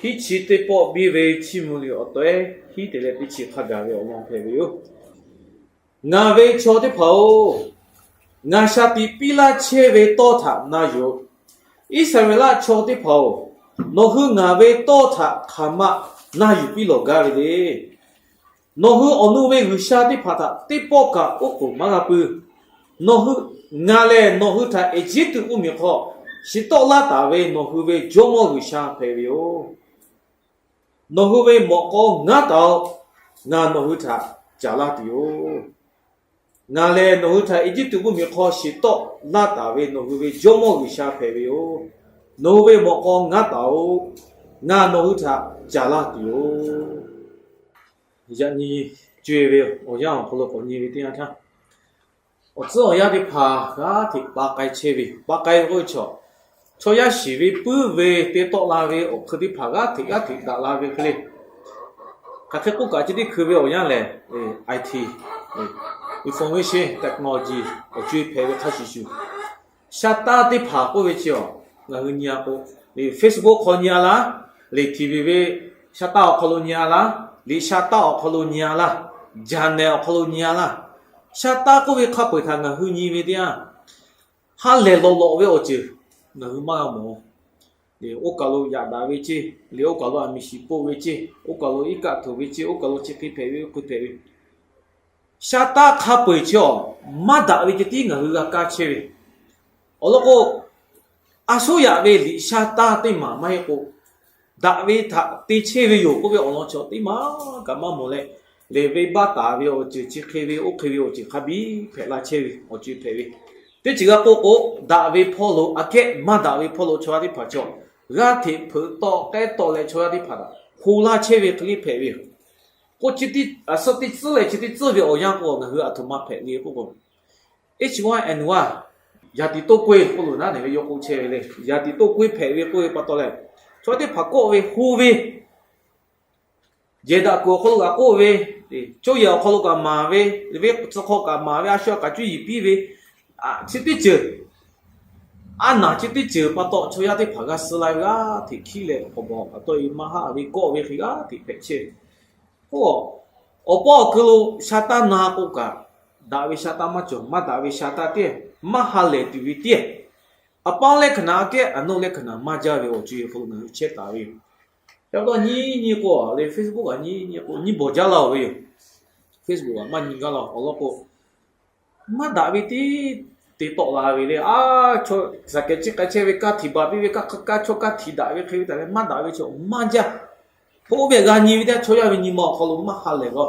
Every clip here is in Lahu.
Hiˉ chi teˇ pawˆ biˇ ve chiˇ mvuh liꞈ awˬ taweh hiˉ te leh teˇ chi hk'a gaˬ ve awˬ lawn hpehꞈ ve yoˬ. Ngaˬ ve chaw teˇ hpaˍ-oˬ, ngaˬ shaˍ tiꞈ piˇ laˇ chehˇ ve tawˇ htaꞈ na yuˬ. Iˉsaˍreˍlaˆ chaw teˇ hpaˍ-oˬ, nawˬ hui ngaˬ ve tawˇ htaꞈ hk'aˬ ma na yuˬ piˇ lawˬ gaˇ ve le. Nawˬ hui awˬ nu ve g'uiˬsha teˇ hpaˍ htaꞈ teˇ pawˆ kaꞈ oˉ k'oˍ maˇ g'a pui. Nawˬ hui, ngaˬ lehˬ nawˬ hui htaꞈ Eˇjiˇtuꞈ mvuhˇmiˬ hk'aw shiˍ tawˆ laˇ taˍ ve nawˬ hui ve Jawˇmawˇ G'uiˬsha hpehꞈ ve yoˬ. Nawˬ hui ve mawꞈ k'aw ngaˉ taˍ-oꞈ. Ngaˬ nawˬ hui htaꞈ caˍ laˇ tuˬ yoˬ. Ngaˬ lehˬ nawˬ hui htaꞈ Eˇjiˇtuꞈ mvuhˇmiˬ hk'aw shiˍ tawˆ laˇ taˍ ve nawˬ hui ve Jawˇmawˇ G'uiˬsha hpehꞈ ve yoˬ. Nawˬ hui ve mawꞈ k'aw ngaˉ taˍ-oꞈ. Ngaˬ nawˬ hui htaꞈ caˍ laˇ tuˬ yoˬ. Yaꞈ nyi co-e ve awˬ yanˇ awˬ hk'aw lo k'awꞈ nyi ve teˇ yanˇ htaˇ, awˬ tcuhˉ awˬ yanˇ teˇ hpaˍ g'aˇ hteꞈ pa k'ai chehˇ ve, pa k'ai ve k'oˆ ve chaw, chaw yaˇ shiˍ ve puiˉ ve te tawˆ la ve awˬ hk'eun teˇ hpaˍ g'aˇ hteꞈ g'aˇ hteꞈ daꞈ la ve hk'e le. Hk'aˬ hk'e k'oˆ kaꞈ, chi teˇ hkui ve awˬ yanˇ lehˬ, I T, Information Technology awˬ co-e hpehꞈ ve hk'a shuˍ shuˍ, sha taˇ teˇ hpaˍ k'oˆ ve chi-a, ngaˬ hui nyi-a k'o, Facebook hk'aw nyi-a laˇ, liꞈ hteꞈ ve ve sha taˇ awˬ hk'aw lo nyi-a laˇ, liꞈ sha taˇ awˬ hk'aw lo nyi-a laˇ, jaˍneˍ awˬ hk'aw lo nyi-a laˇ, sha taˇ k'oˆ ve hk'a peu-eˬ htaꞈ ngaˬ hui nyi ve teˇ yanˇ, ha lehˬ lawꞈ lawꞈ ve awˬ ceuˬ ngaˬ hui maˇ g'a mawˬ. Oˇ kaˬ lo yaꞈ daꞈ ve ceˇ, liꞈ oˇ kaˬ lo aˬ miˍ shiˍ poˆ ve ceˇ, oˇ kaˬ lo iˉ kaˆ htoꞈ ve ceˇ, oˇ kaˬ lo chi hk'e hpehꞈ ve, oˇ hk'e hpehꞈ ve, sha taˇ hk'a peu-eˬ chi-a, maˇ daꞈ ve ceh tiˉ ngaˬ hui g'a kaˇ chehˇ ve. Awˬ lawn k'o, a shuˉ yaꞈ ve liꞈ sha taˇ teˇ maˬ maˇ heˆ k'o, daꞈ ve htaꞈ te chehˇ ve yoˬ k'oˆ ve awˬ lawn chaw teˇ maˬ kaꞈ maˇ mawˬ leh, lehˬ venˇbaˆ taˍ ve awˬ ceuˬ, chi hk'e ve oˇ hk'e ve awˬ ceuˬ hk'a biˇ hpehꞈ la chehˇ ve awˬ ceuˬ hpehꞈ ve. Teˇ ceuˬ g'a k'oˆ k'o, daꞈ ve hpawˇ lo aꞈ kehˉ maˇ daꞈ ve hpawˇ lo chaw yaˇ teˇ hpaˍ chaw g'aˇ hteꞈ hpeuꞈ tawˆ k'ehˉ tawˆ leh chaw yaˇ teˇ hpaˍ htaꞈ hpu laˇ chehˇ ve hk'e le hpehꞈ ve yoˬ. K'o, chi teˇ, a suhˉ teˇ tcuhˉ leh chi teˇ tcuhˉ ve awˬ yanˇ k'o, ngaˬ hui aˬ htoꞈ ma hpehꞈ le k'oˆ k'o, H one N one, yaˍ tiꞈ toˇ k'oˆ-e k'oˆ lo naˉ neˬ ve yawˇ k'oˆ chehˇ ve le. Yaˍ tiꞈ toˇ k'oˆ-e hpehꞈ ve k'oˆ ve pa taw leh, chaw teˇ hpaˍ kawˆ ve hu ve, jehˬ daꞈ kuiˬ awˬ hk'aw lo kaꞈ k'oˆ ve, co yehˬ awˬ hk'aw lo kaꞈ maˍ ve, ve tcuh hk'aw kaꞈ maˍ ve, a shu a kaꞈ cuˇ yiˍ piˇ ve, chi teˇ ceuˬ, a naˬ chi teˇ ceuˬ pa taw chaw yaˇ teˇ hpaˍ g'a suh la ve g'aˇ hteꞈ hkiˉ leh hk'awꞈ bawˬ pa taw e maˇ haˆ ve kawˆ ve hk'e g'aˇ hteꞈ hpehꞈ chehˇ ve. K'o, awˬ paw awˬ ku lo sha taˇ na k'o kaꞈ, daꞈ ve sha taˇ maˇ cawˬ, maˇ daꞈ ve sha taˇ teˇ maˇ ha lehˬ tuˬ ve teˇ, a paˇ leh hkaˍ naˬ aꞈ kehˉ a noˆ leh hkaˍ naˬ maˇ jaˇ ve awˬ co-e hk'aw lo ngaˬ hui chehˇ taˍ ve yoˬ. Yaꞈ pa taw nyi nyi k'o, leh Facebook aꞈ nyi nyi k'o nyi bawˬ jaˇ la-oˬ ve yoˬ. Facebook aꞈ maˇ nyi gaˇ la awˬ lawn k'o, maˇ daꞈ ve tiˉ te tawˆ la ve le. A, chaw saˍ kehˬ chi k'ai chehˇ ve kaˇ htiꞈ baˬ piˇ ve kaˇ hk'aˇ kaˇ chaw kaˇ htiꞈ daꞈ ve hk'e ve htaꞈ leh maˇ daꞈ ve chaw maˇ jaˇ. Hk'oˆ ve g'a nyi ve teˇ chaw yaˇ ve nyi ma awˬ hk'aw lo maˇ ha lehˬ g'a,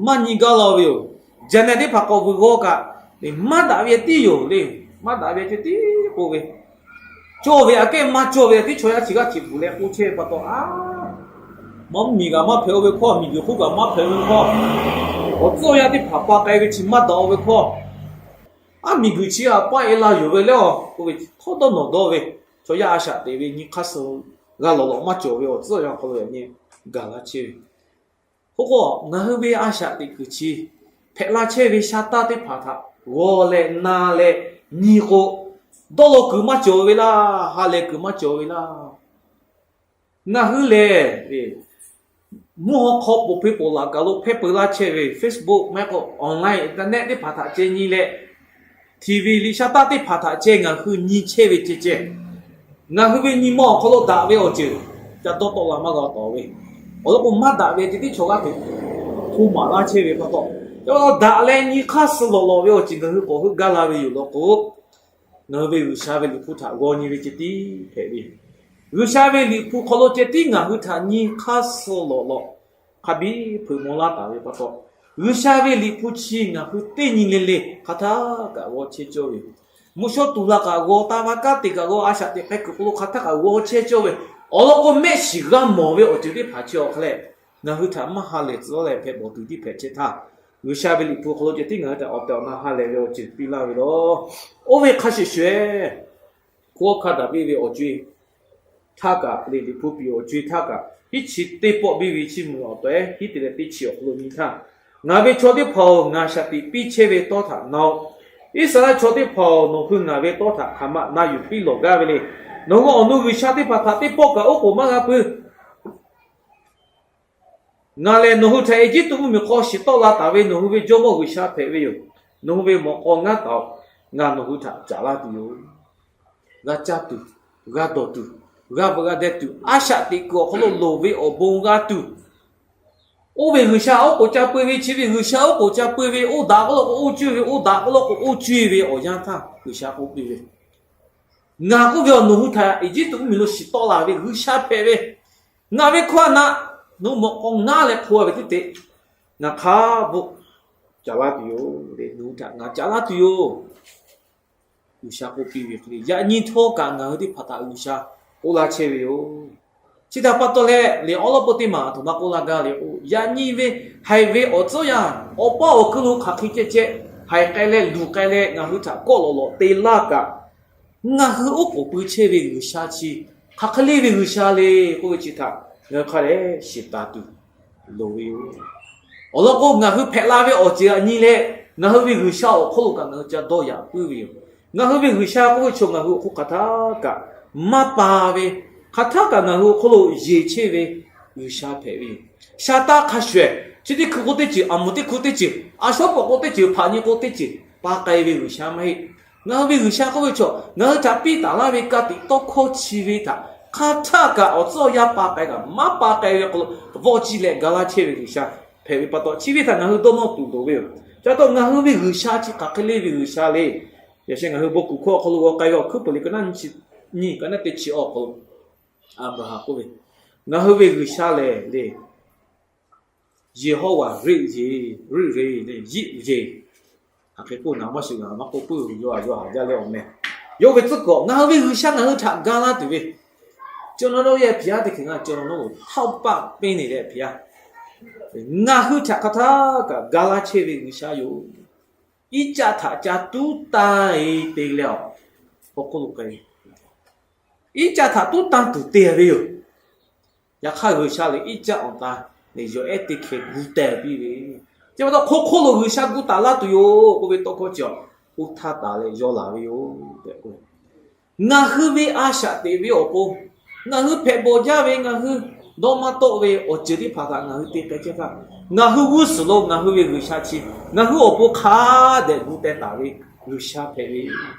maˇ nyi gaˇ la ve yoˬ. Jaˍneˍ teˇ hpaˍ k'awꞈ vuiˬ g'aw kaꞈ, maˇ daꞈ ve tiˉ yoˬ le. Maˇ daꞈ ve ceh tiˉ k'oˆ ve, cawˇ ve aꞈ kehˉ maˇ cawˇ ve tiˉ chaw yaˇ chi g'aˇ hteꞈ bvuhˬ leh k'oˆ chehˇ ve pa taw, a, maˇ miˬ g'aꞈ maˇ hpehꞈ-o ve hkawˇ, miˬ guiˬ hk'oˆ kaꞈ maˇ hpehꞈ-o ve hkawˇ, awˬ tcuhˉ awˬ yanˇ teˇ hpaˍ pa k'ai ve chi maˇ daꞈ-o ve hkawˇ, a, miˬ guiˬ chi aꞈ paˇ e la yuˬ ve lehˬ-a k'oˆ ve, hkawˇ dawˇ nawˬ dawˇ ve, chaw yaˇ a shaꞈ teꞈ ve nyi hk'aˇ suh g'a lawˬ lawꞈ maˇ cawˬ ve awˬ tcuhˉ awˬ yanˇ hk'aw lo yaꞈ nyi gaˬ la chehˇ ve. K'o k'o, ngaˬ hui ve a shaꞈ teꞈ kuiˬ chi hpehꞈ la chehˇ ve sha taˇ teˇ hpaˍ htaꞈ g'aw leh na leh nyi k'o, dawˇ law kuiˬ maˇ cawˬ ve laˇ, ha lehˬ kuiˬ maˇ cawˬ ve laˇ. Ngaˬ hui lehˬ, mvuhˇ haw hk'aw poˬ hpe poˬ laꞈ kaˬ lo hpehˇ peu laˇ chehˇ ve Facebook maˇ heˆ k'o online internet teˇ hpaˍ htaꞈ ceh nyi leh, TV liꞈ sha taˇ teˇ hpaˍ htaꞈ ceh ngaˬ hui nyi chehˇ ve ceh ceh, ngaˬ hui ve nyi ma awˬ hk'aw lo daꞈ ve awˬ ceuˬ ca dawˇ tawˆ la maˇ g'a tawˍ ve. Awˬ lawn k'o, maˇ daꞈ ve ceh tiˉ chaw g'aˇ hteꞈ hto maˍ laˇ chehˇ ve pa taw, daꞈ leh nyi hk'aˇ suh lawꞈ lawꞈ ve awˬ ceuˬ ngaˬ hui k'awꞈ heuˆ gaˇ la ve yoˬ law k'o, ngaˬ hui ve G'uiˬsha ve Liꞈ hpu htaꞈ g'aw nyi ve ceh tiˉ hpehꞈ ve yoˬ. G'uiˬsha ve Liꞈ hpu hk'aw lo ceh tiˉ ngaˬ hui htaꞈ nyi hk'aˇ suh lawꞈ lawꞈ hk'a biˇ hpeuꞈ maw laˇ taˍ ve pa taw, G'uiˬsha ve Liꞈ hpu chi ngaˬ hui teˇ nyi le le hk'aˬ htaˇ kaꞈ g'aw chehˇ cawˇ ve yoˬ. Mvuhˇ shawˉ tu la kaꞈ g'aw, taˇ vaˇ kanˉ te kaꞈ g'aw, a shaꞈ teꞈ hk'e kuiˬ hk'aw lo hk'aˬ htaˇ kaꞈ g'aw chehˇ cawˇ ve. Awˬ lawn k'o, mehˆ shiˍ g'a mawˬ ve awˬ ceuˬ teˇ hpaˍ chi awˬ hk'a leh, ngaˬ hui htaꞈ maˇ ha lehˬ tcuh leh hpehꞈ bawˬ tuˬ tiˉ hpehꞈ chehˇ htaˇ, G'uiˬsha ve Liꞈ hpu hk'aw lo ceh tiˉ ngaˬ hui htaꞈ awˬ tehˬ awˬ na ha lehˬ ve awˬ ceuˬ piˇ laˇ ve yoˬ. Oˇ ve hk'a shuˍ shuˍ-eˬ, hkunˉ hawˉ hkanˇ daꞈ piˇ ve awˬ co-e htaˇ kaꞈ leh, Liꞈ hpu piˍ awˬ co-e htaˇ kaꞈ, hiˉ chi teˇ pawˆ biˇ ve chiˇ mvuh awˬ taweh hiˉ te leh teˇ chi awˬ hk'aw lo nyi htaˇ, ngaˬ ve chaw teˇ hpaˍ-oˬ, ngaˬ shaˍ tiꞈ piˇ chehˇ ve tawˇ htaꞈ na-oꞈ. Iˉsaˍreˍlaˆ chaw teˇ hpaˍ-oˬ, nawˬ hui ngaˬ ve tawˇ htaꞈ hk'aˬ ma na yuˬ piˇ lawˬ gaˇ ve le. Nawˬ hui awˬ nu g'uiˬsha teˇ hpaˍ htaꞈ teˇ pawˆ kaꞈ oˉ k'oˍ maˇ g'a pui. Ngaˬ lehˬ nawˬ hui htaꞈ Eˇjiˇtuꞈ mvuhˇmiˬ hk'aw shiˍ tawˆ la taˍ ve nawˬ hui ve Jawˇmawˇ G'uiˬsha hpehꞈ ve yoˬ. Nawˬ hui ve mawꞈ k'aw ngaˉ taˍ-oꞈ. Ngaˬ nawˬ hui htaꞈ caˍ laˇ tuˬ yoˬ. G'a caˇ tuˬ, g'a dawˬ tuˬ, g'a veuꞈ g'a deh tuˬ, a shaꞈ teꞈ kuiˬ awˬ hk'aw lo loˍ ve awˬ bon g'a tuˬ, oˇ ve G'uiˬsha oˉ k'oˍ ca peu-eˬ ve, chi ve G'uiˬsha oˉ k'oˍ ca peu-eˬ ve, oˇ daꞈ k'oˆ law k'o oˇ cuˇ ve, oˇ daꞈ k'oˆ law k'o oˇ cuˇ ve awˬ yanˇ htaˇ G'uiˬsha k'oˆ piˇ ve, Ngaˬ k'oˆ ve, Nawˬ hui htaꞈ Eˇjiˇtuꞈ mvuhˇmiˬ lo shiˍ tawˆ la ve G'uiˬsha hpehꞈ ve, ngaˬ ve hkawˇ htaꞈ nawˬ hui mawꞈ k'aw ngaˉ leh hk'oˆ ve teˇ te ngaˬ hk'a bvuhꞈ caˍ laˇ tuˬ yoˬ. Nawˬ hui htaꞈ ngaˬ caˍ laˇ tuˬ yoˬ. G'uiˬsha k'oˆ piˇ ve hk'e le, yaꞈ nyi htawˇ kaꞈ ngaˬ hui teˇ hpaˍ htaꞈ G'uiˬsha k'oˆ laˇ chehˇ ve yoˬ. Chi htaꞈ pa taw leh, liꞈ awˉ lawˉ peuˇ teˇ maˬ aˬ htoꞈ ma k'oˆ laˇ gaˇ le k'o, yaꞈ nyi ve haiˬ ve awˬ tcuhˉ yanˇ, awˬ paˇ awˬ ku lo hk'aˬ hk'e ceh ceh haiˬ k'ai leh luˬ k'ai leh ngaˬ hui htaꞈ kawˆ lawꞈ lawꞈ te laˇ kaꞈ, ngaˬ hui oˉ k'oˍ pui chehˇ ve G'uiˬsha chi hk'aˬ hk'e le ve G'uiˬsha le k'oˆ ve chi htaꞈ ngaˬ hui hk'a dehꞈ shiˍ taˍ tuˬ loˍ ve yoˬ. Awˬ lawn k'o, ngaˬ hui hpehꞈ la ve awˬ ceuˬ aꞈ nyi leh, ngaˬ hui ve G'uiˬsha awˬ hk'oˆ lo kaꞈ ngaˬ hui ca dawˇ yaꞈ puiˉ ve yoˬ. Ngaˬ hui ve G'uiˬsha k'oˆ ve chaw ngaˬ hui awˬ hk'oˆ hk'aˬ htaˇ kaꞈ maˇ pa ve, hk'aˬ htaˇ kaꞈ ngaˬ hui awˬ hk'oˆ lo yeˬ chehˇ ve G'uiˬsha hpehꞈ ve yoˬ. Sha taˇ hk'a shuˍ, chi teˇ hkui k'o teˇ ceuˬ, aˬ moˍ teˇ hkui teˇ ceuˬ, a shawˉ pawˍ k'o teˇ ceuˬ, hpaꞈ nyi k'o teˇ ceuˬ pa k'ai ve G'uiˬsha maˇ heˆ. Ngaˬ hui ve G'uiˬsha k'oˆ ve chaw ngaˬ hui htaꞈ piˇ taˍ laˇ ve ka tiꞈ tawˇ hkawˇ chi ve htaꞈ hk'aˬ htaˇ kaꞈ awˬ tcuhˉ awˬ yanˇ pa k'ai kaꞈ maˇ pa k'ai ve hk'aw lo vawˇ ciˇ leh ga laˇ chehˇ ve G'uiˬsha hpehꞈ ve pa taw, chi ve htaꞈ ngaˬ hui dawˇ nawˇ tuˬ loˍ ve yoˬ. Ca taw ngaˬ hui ve G'uiˬsha chi hk'aˬ hk'e le ve G'uiˬsha le. Yaꞈ sheh ngaˬ hui bon kuˬ hkawˇ awˬ hk'aw lo g'aw k'ai ve awˬ hkuiˉ peuˬ liꞈ ka naˉ nyi, nyi ka naˉ teˇ chi awˬ hk'aw lo Aˍbraˍhanˍ k'oˆ ve, Ngaˬ hui ve G'uiˬsha lehˬ le, Yeˍhawˇvaˍ riˆ yeˬ, riˆ reˬ le, yiˆ yeˬ. Hk'aˬ hk'e k'oˆ naˍ maˇ shiˍ, ngaˬ maˇ k'oˆ puiˉ ve, yawˇ a yawˇ haꞈ jaˇ leh awˬ meh. Yawˇ ve tcuhˉ kuiˬ ngaˬ hui ve G'uiˬsha ngaˬ hui htaꞈ ga laˇ tuˬ ve, cawˬ naw lo yehˬ hpiꞈ yaˇ teˇ hkeh ngaˬ cawˬ naw lo htaˇ paˆ piˇ ne leh hpiꞈ yaˇ, ngaˬ hui htaꞈ hk'aˬ htaˇ kaꞈ ga laˇ chehˇ ve G'uiˬsha yoˬ. Iˉ caˆ htaꞈ ca tuˉ tanˇ e te leh awˬ hk'aw lo k'ai, iˉ caˆ htaꞈ tuˉ tanˇ tuˬ te ve yoˬ. Yaꞈ hk'aˇ G'uiˬsha lehˬ iˉ caˆ awˬ ta lehˬ yawˬ ehˉ teˇ hkeh gu teh piˇ ve, chi pa taw hk'oˆ hk'oˆ lo G'uiˬsha gu taˍ laˇ tuˬ yoˬ k'oˆ ve tawˇ hkawˇ chi awˬ, oˇ htaˇ taˍ leh yaw laˬ ve yoˬ tehꞈ k'oˆ ve. Ngaˬ hui ve a shaꞈ teꞈ ve awˬ pon, ngaˬ hui hpehꞈ bawˬ jaˇ ve, ngaˬ hui dawˇ maˇ tawˆ ve awˬ ceuˬ teˇ hpaˍ htaꞈ ngaˬ hui te k'ai chehˇ htaˇ, ngaˬ hui g'uˇ suhˍ lo ngaˬ hui ve G'uiˬsha chi ngaˬ hui awˬ pon hk'a dehꞈ gu teh taˍ ve G'uiˬsha hpehꞈ ve,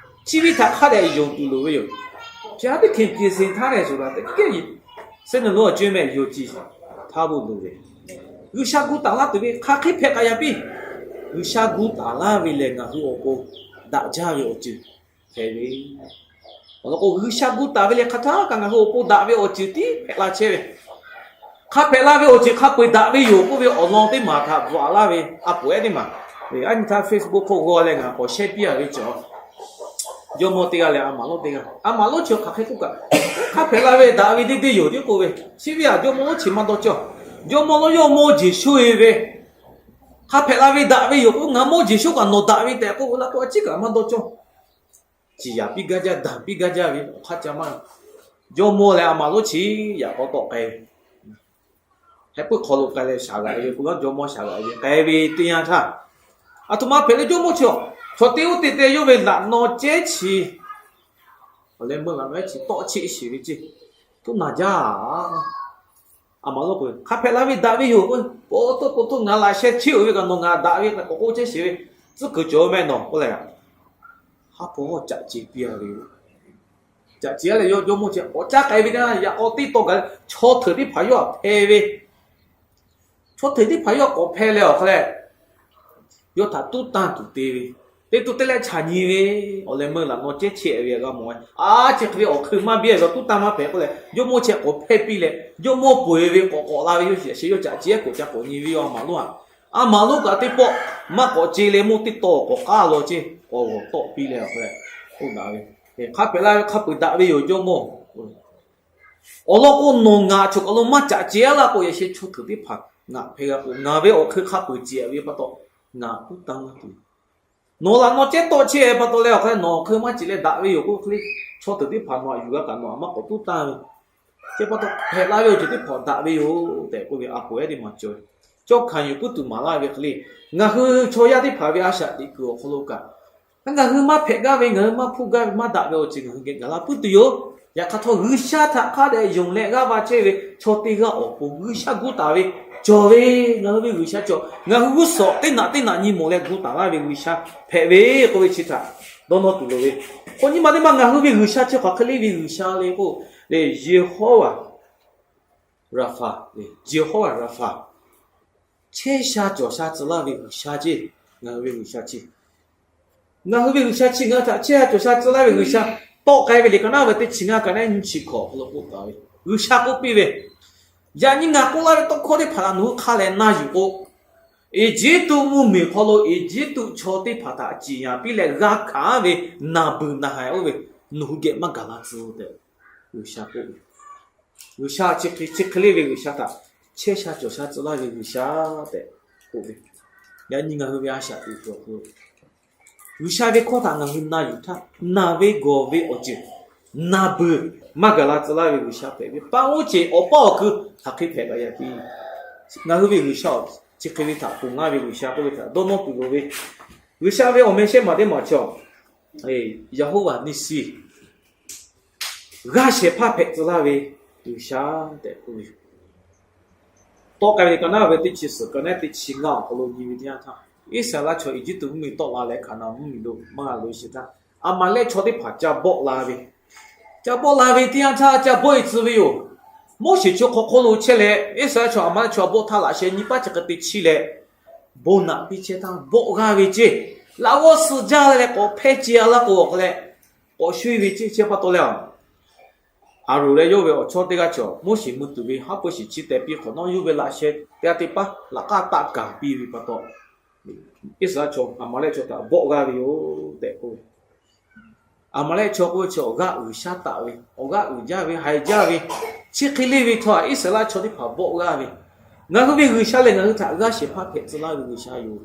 chi ve htaꞈ hk'a dehꞈ yonˍ tuˬ loˍ ve yoˬ. Chi hk'e teˇ hkeh ce se htaˇ leh shuˍ la teˇ kehˉ seˉ neˬ lonˉ a ceuˬ meh yoˬ ciˬ htaˇ bon loˍ ve, G'uiˬsha gu taˍ laˇ tuˬ ve hk'a hk'e hpehꞈ k'ai yaꞈ piˇ. G'uiˬsha gu taˍ laˇ ve lehˬ ngaˬ hui awˬ pon daꞈ jaˇ ve awˬ ceuˬ hpehꞈ ve. Awˬ lawn k'o, G'uiˬsha gu taˍ ve lehˬ hk'aˬ htaˇ kaꞈ ngaˬ hui awˬ pon daꞈ ve awˬ ceuˬ tiˉ hpehꞈ la chehˇ ve. Hk'a hpehꞈ la ve awˬ ceuˬ hk'a peu-eˬ daꞈ ve yoˬ k'oˆ ve awˬ lawn teˇ maˬ htaꞈ bvuhꞈ laˇ ve a poˍ ehˉ teˇ maˬ, a nyi htaˇ Facebook hk'oˆ g'aw leh ngaˬ k'awꞈ share piˇ a ve cawˬ. Jawˇmawˇ teˇ g'aˇ leh a maˍ lonˉ teˇ g'aˇ, a maˍ lonˉ chi hk'aˬ hk'e k'oˆ kaꞈ, hk'a hpehꞈ la ve daꞈ ve deˇ deˇ yoˬ tiˉ k'oˆ ve, chi ve a jawˇmawˇ lonˉ chi maˇ dawˇ cawˇ. Jawˇmawˇ lonˉ yawˇ mawˇ jeˬ sho-e ve, hk'a hpehꞈ la ve daꞈ ve yoˬ k'o, ngaˬ mawˇ jeˬ sho kaꞈ nawˬ daꞈ ve tehꞈ k'oˆ ve la k'o, a ciˉ kaꞈ maˇ dawˇ cawˇ. Ciˍ yaˍ piˇ gaˇ jaˇ, daˬ piˇ gaˇ jaˇ ve awˬ hk'aˇ ca maˇ. Jawˇmawˇ leh a maˍ lonˉ chi yaꞈ k'aw tawˆ k'ai ve, heh puiˉ hk'aw lo k'ai leh shaˍ g'aꞈ ve, peuˬ g'aˇ jawˇmawˇ shaˍ g'aꞈ ve k'ai ve teˇ yanˇ htaˇ, aˬ htoꞈ ma hpehꞈ leh jawˇmawˇ chi, chaw teˇ oˇ te te yawˇ ve laꞈ naw cehˉ chi, awˬ leh meuˇ laꞈ naw cehˉ chi tawˆ cheˆ sheˍ ve ceˇ, tuˉ naˬ jaˇ. A maˍ lonˉ k'o, hk'a hpehꞈ la ve daꞈ ve yoˬ k'o, po toˆ po toˆ ngaˬ laꞈ sheh cheˆ-oˬ ve kaꞈ nawˬ ngaˬ daꞈ ve k'awꞈ k'oˆ chehˇ sheˍ ve, tcuhˉ kuiˬ cawˬ meh nawˬ k'oˆ leh, ha hpu hawˇ caꞈ ce piˇ a ve yoˬ. Caꞈ ce a leh yawˇ jawˇmawˇ chi k'awꞈ caˉ k'ai ve na, yaꞈ k'aw teˇ taw gaˬ leh chaw hteuꞈ teˇ hpaˍ yawˇ htaꞈ hpeh ve, chaw hteuꞈ teˇ hpaˍ yawˇ k'awꞈ hpeh leh awˬ hk'aw leh, yawˇ htaꞈ tuˉ tanˇ tuˬ te ve, te tuˬ te leh chaꞈ nyi ve, awˬ leh meuˇ laꞈ naw cehˉ chehˇ ve g'a mawˬ ve, a chi hk'e ve awˬ hk'eun maˇ biˇ ve, tuˉ tanˇ maˇ hpehꞈ k'oˆ leh jawˇmawˇ chi k'awꞈ hpeh piˇ leh, jawˇmawˇ peu-eˬ ve k'awꞈ k'awꞈ la ve yawˇ shiˍ sheh yawˇ caꞈ ce k'awꞈ ca k'awꞈ nyi ve yoˬ. A maˍ lonˉ a, a maˍ lonˉ kaꞈ teˇ pawˆ maˇ k'awꞈ ce leh mawˇ teˇ taw k'awꞈ k'aˉ law ceˇ, k'awꞈ g'awˬ tawˆ piˇ leh awˬ hk'aw leh, oˇ daꞈ ve, hk'a hpehꞈ la ve hk'a peu-eˬ daꞈ ve yoˬ jawˇmawˇ. Awˬ lawn k'o, nawˬ ngaˬ choˬ kaˬ lo maˇ caꞈ ce a laˇ k'o, yaꞈ sheh chaw hteuꞈ teˇ hpaˍ ngaˬ hpeh g'a k'o, ngaˬ ve awˬ hk'eun hk'a peu-eˬ ce ve pa taw, ngaˬ tuˉ tanˇ tuˬ. Nawˬ laꞈ naw cehˉ tawˆ chehˇ ve pa taw leh awˬ hk'aw leh nawˬ awˬ hk'eun maˇ ce leh daꞈ ve yoˬ k'oˆ hk'e le, chaw hteuꞈ teˇ hpaˍ nawˬ aꞈ yuˬ g'a kaꞈ nawˬ aꞈ maˇ k'awꞈ tuˉ tanˇ ve, chi pa taw hpehꞈ la ve awˬ ceuˬ teˇ hpaˍ daꞈ ve yoˬ tehꞈ k'oˆ ve a poˍ ehˉ teˇ maˬ cawˬ ve. Cawˇ hkanˍ yuˬ puiˉ tuˬ maˍ laˇ ve hk'e le, ngaˬ hui chaw yaˇ teˇ hpaˍ ve a shaꞈ teꞈ kuiˬ awˬ hk'aw lo kaꞈ, ngaˬ hui maˇ hpehꞈ gaˇ ve, ngaˬ hui maˇ hpuˇ gaˇ ve, maˇ daꞈ ve awˬ ceuˬ ngaˬ hui geh gaˬ la puiˉ tuˬ yoˬ. Yaꞈ hk'aˇ htawˇ, G'uiˬsha htaꞈ hk'a dehꞈ yonˍ leh g'aˇ va chehˇ ve chaw teˇ g'aˇ awˬ pon G'uiˬsha gu taˍ ve cawˬ ve, ngaˬ hui ve G'uiˬsha cawˬ. Ngaˬ hui g'uˇ suhˍ teˇ naꞈ teˇ naꞈ nyi mawˬ leh gu taˍ laˇ ve G'uiˬsha hpehꞈ ve k'oˆ ve chi htaꞈ dawˇ nawˇ tuˬ loˍ ve. K'o nyi ma teˇ ma ngaˬ hui ve G'uiˬsha chi hk'aˬ hk'e le ve G'uiˬsha le k'o, le Yeˍhoˆvaˍ Raˍfaˍ, Yeˍhoˆvaˍ Raˍfaˍ, chehˇ sha cawˬ sha tcuh laˇ ve G'uiˬsha ceˇ. Ngaˬ hui ve G'uiˬsha chi, ngaˬ hui ve G'uiˬsha chi ngaˬ hui htaꞈ chehˇ sha cawˬ sha tcuh laˇ ve G'uiˬsha. Tawˆ k'ai ve liꞈ ka naˉ ve teˇ chi ngaˇ ka naˉ nyiˇ chi hkawꞈ hk'aw lo k'oˆ taˍ ve, G'uiˬsha k'oˆ piˇ ve, yaꞈ nyi ngaˬ k'oˆ laˇ ve tawˇ hkawˇ teˇ hpaˍ htaꞈ nawˬ hui hk'a leh na yuˬ k'o, Eˇjiˇtuꞈ mvuhˇmiˬ hk'aw lo Eˇjiˇtuꞈ chaw teˇ hpaˍ htaꞈ ciˍ yanˍ piˇ leh g'a hkanˍ ve naˬ beuˬ naˬ haiˬ oˇ ve nawˬ hui geh maˇ gaˬ la tcuh tehꞈ G'uiˬsha k'oˆ ve. G'uiˬsha chi hk'e, chi hk'e le ve G'uiˬsha htaꞈ chehˇ sha cawˬ sha tcuh laˇ ve G'uiˬsha tehꞈ k'oˆ ve. Yaꞈ nyi ngaˬ hui ve a shaꞈ teꞈ tuˬ awˬ hk'aw lo G'uiˬsha ve hkawˇ htaꞈ ngaˬ hui na yuˬ htaˇ, naˬ ve gawˬ ve awˬ ceuˬ naˬ beuˬ maˇ gaˬ la tcuh laˇ ve G'uiˬsha hpehꞈ ve. Paˆ oˉ ceˬ awˬ paˇ awˬ kui hk'aˬ hk'e hpehꞈ kaꞈ yaꞈ piˇ. Ngaˬ hui ve G'uiˬsha chi hk'e ve htaꞈ ponˬ laˇ ve G'uiˬsha k'oˆ ve htaꞈ dawˇ nawˇ tuˬ loˍ ve. G'uiˬsha ve awˬ meh shehˆ maˬ teˇ maˬ chaw, Yeˍhoˆvaˍ Niˆsiˍ, g'aˇ shehˍ hpaˇ hpehꞈ tcuh laˇ ve G'uiˬsha tehꞈ k'oˆ ve. Tawˆ k'ai ve ka naˉ ve teˇ chi suhˍ ka naˉ teˇ chi ngaˇ awˬ hk'aw lo nyi ve teˇ yanˇ htaˇ, Iˉsaˍreˍlaˆ chaw Eˇjiˇtuꞈ mvuhˇmiˬ tawˆ la leh Hkaˍnanˍ mvuhˇmiˬ lo maˇ g'a loꞈ-e sheˍ htaˇ, Aˍmaˍlehˆ chaw teˇ hpaˍ ca bawˆ la ve, ca bawˆ la ve teˇ yanˇ htaˇ ca bawˆ-e tcuh ve yoˬ. Moˉseˍ chaw hk'aw hk'oˆ lo chehˇ leh Iˉsaˍreˍlaˆ chaw Aˍmaˍlehˆ chaw bawˆ htaˇ laꞈ sheh nyi paˉ chi hk'e te chiˇ leh, bon naꞈ piˇ chehˇ htaˇ bawˆ g'aˇ ve ceˇ. Laꞈ g'awˇ suh jaˇ leh k'awꞈ hpehˇ ce-a laˇ k'o awˬ hk'aw leh, k'awꞈ shu-e ve ceˇ. Chi pa taw leh, Aˍronˍ leh yawˇ ve awˬ chawˇ teˇ g'aˇ chaw Moˉseˍ mvuh tuˬ ve haˉ pui shiˍ chi teh piˇ hk'awꞈ nawˉ, yawˇ ve laꞈ sheh teˇ g'aˇ teˇ paˉ laꞈ k'aˇ taˆ kaˍ piˇ ve pa taw, Iˉsaˍreˍlaˆ chaw Aˍmaˍlehˆ chaw htaꞈ bawˆ g'aˇ ve yoˬ tehꞈ k'oˆ ve. Aˍmaˍlehˆ chaw k'oˆ ve chi awˬ g'aˇ uiˍ shaˉ taˍ ve, awˬ g'aˇ uiˍ jaˇ ve, haiˬ jaˇ ve, chi hk'e le ve chaw htaꞈ Iˉsaˍreˍlaˆ chaw teˇ hpaˍ bawˆ g'aˇ ve. Ngaˬ hui ve G'uiˬsha lehˬ ngaˬ hui htaꞈ g'aˇ shehˍ hpaˇ hpehꞈ tcuh laˇ ve G'uiˬsha yoˬ.